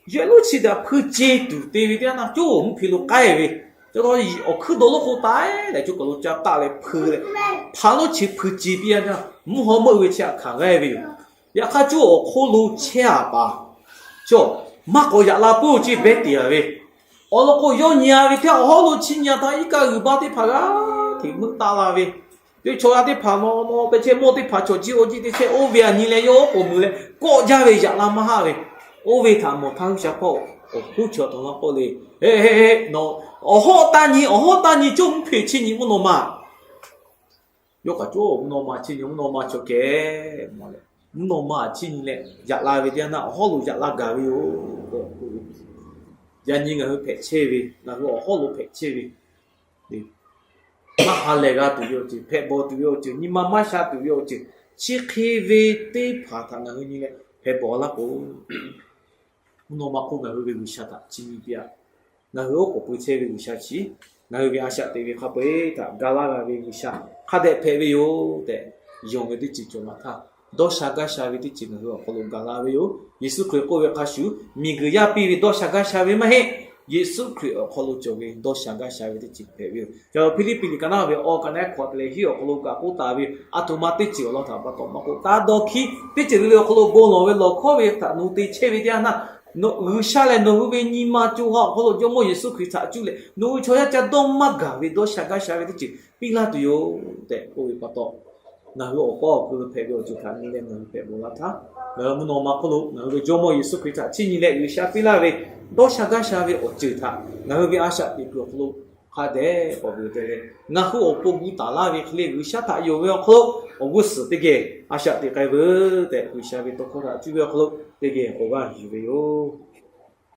yawehˆ lonˉ chi daꞈ hpuiˇ ce tuˬ te ve teˇ yanˇ htaˇ, coˇ mvuhˇ hpeꞈ lo k'ai ve, awˬ hkuiˉ dawˬ lonˉ k'o taˍ leh, coˇ kaˬ lo ca taˆ leh hpuiˇ leh, hpaˍ lonˉ chi hpuiˇ ce piˇ-a, mvuhˇ haw meuˆ ve chi htaꞈ hkanˍ g'aˇ ve yoˬ. Yaꞈ hk'aˇ coˇ awˬ hk'oˆ lo chehˇ-a paˍ cawˬ, maˇ k'awꞈ yaꞈ la puiˉ-oˬ ceˇ, behˇ teꞈ-a ve. Awˬ lawn k'o, yawˇ nyi-a ve htaˇ awˬ hawˉ lo chiˇ nyi-a htaˇ, iˉ kaˆ g'uiˬ baˆ teˇ hpaˍ g'aˇ hteꞈ meuˆ taˆ la ve, teˇ chaw yaˇ teˇ hpaˍ nawˬ nawˬ pehˬ chehˇ, mawˇ teˇ hpaˍ chaw jiˇ awˬ jiˇ teˇ chehˇ, oˇ ve aꞈ nyi leh yawˇ k'awꞈ muiˬ leh kawˆ jaˇ ve yaꞈ la maˇ haˆ ve. Oˇ ve htaꞈ mawˬ htaˇ G'uiˬsha hpawˇ awˬ hkuiˉ chaw htaꞈ la k'oˆ le, Heˆ heˆ heˆ, nawˬ awˬ hawˉ taˇ nyi, awˬ hawˉ taˇ nyi, coˇ mvuhˇ hpeꞈ chiˇ nyi mvuhˇ naw ma. Yawˇ kaꞈ coˇ mvuhˇ naw ma chiˇ nyi, mvuhˇ naw ma chaw kehˬ ma leh, mvuhˇ naw ma chiˇ nyi leh yaꞈ la ve teˇ yanˇ htaˇ, awˬ hawˉ lo yaꞈ la gaˬ ve yoˬ. Yaꞈ nyi ngaˬ hui hpehꞈ chehˇ ve, ngaˬ hui awˬ hawˉ lo hpehꞈ chehˇ ve, maˇ ha lehˬ g'a tuˬ ve awˬ ceuˬ, hpehꞈ bawˬ tuˬ ve awˬ ceuˬ, nyi ma maˇ sha tuˬ ve awˬ ceuˬ, chi hk'e ve teˇ hpaˍ htaꞈ ngaˬ hui nyi leh hpehꞈ bawˬ laˇ k'o, mvuhˇ naw ma hk'oˆ ngaˬ hui ve G'uiˬsha htaꞈ chiˇ nyi piˇ-a. Ngaˬ hui oˉ k'oˍ pui chehˇ ve G'uiˬsha chi, ngaˬ hui ve a shaꞈ teꞈ ve hk'a peu-eˬ htaꞈ ga laˇ g'a ve G'uiˬsha hk'a dehꞈ hpehꞈ ve yoˬ tehꞈ, yonˍ ve teˇ ceuˬ cawˬ ma htaˇ, dawˇ sha gaˇ sha ve teˇ ceuˬ ngaˬ hui awˬ hk'aw lo gaˬ la ve yoˬ. Yeˍsuˆ Hkriꞈ k'oˆ ve hk'a shuˍ, miˬguiˬ yaˇ piˇ ve dawˇ sha gaˇ sha ve maˇ heˆ. Yeˍsuˆ Hkriꞈ awˬ hk'aw lo cawˬ ve dawˇ sha gaˇ sha ve teˇ ceuˬ hpehꞈ ve yoˬ. Ca Hpiˇliˇpiˆ liꞈ ka naˉ ve awˬ ka naˉ hk'awꞈ te leh hiˉ awˬ hk'aw lo kaꞈ k'oˆ taˍ ve, aˬ htoꞈ ma teˇ ceuˬ awˬ lawn htaꞈ pa taw maˇ k'oˆ, taˇ dawˇ hkiˉ. Teˇ ceuˬ le le awˬ hk'aw lo bon lawˬ ve lawˬ hkawˇ ve htaꞈ nawˬ hui te chehˇ ve teˇ yanˇ htaˇ, G'uiˬsha lehˬ nawˬ hui ve nyi ma co ha awˬ hk'aw lo Jawˇmawˇ Yeˍsuˆ Hkriꞈ htaꞈ cuˇ leh nawˬ hui chaw yaˇ ca dawˇ maˇ gaˬ ve dawˇ sha gaˇ sha ve teˇ ceuˬ piˇ laˇ tuˬ yoˬ tehꞈ k'oˆ ve pa taw, ngaˬ hui awˬ paw awˬ ku lo hpehꞈ ve awˬ ceuˬ htaꞈ nyi leh ngaˬ hui hpehꞈ bawˬ laˇ htaˇ, ngaˬ hui mvuhˇ naw ma hk'oˆ lo ngaˬ hui ve Jawˇmawˇ Yeˍsuˆ Hkriꞈ htaꞈ chiˇ nyi leh G'uiˬsha piˇ laˇ ve dawˇ sha gaˇ sha ve awˬ ceuˬ htaꞈ ngaˬ hui ve a shaꞈ teꞈ kuiˬ awˬ hk'aw lo hk'a dehꞈ k'awꞈ ve te leh, ngaˬ hui awˬ pon gu taˍ laˇ ve hk'e le G'uiˬsha htaꞈ yonˍ ve awˬ hk'aw lo awˬ g'uˇ suhˍ teˇ geh a shaꞈ teꞈ k'ai veuˬ tehꞈ, G'uiˬsha ve tawˇ hkawˇ htaꞈ cuˇ ve awˬ hk'aw lo teˇ geh k'awꞈ g'aˇ yuˬ ve yoˬ.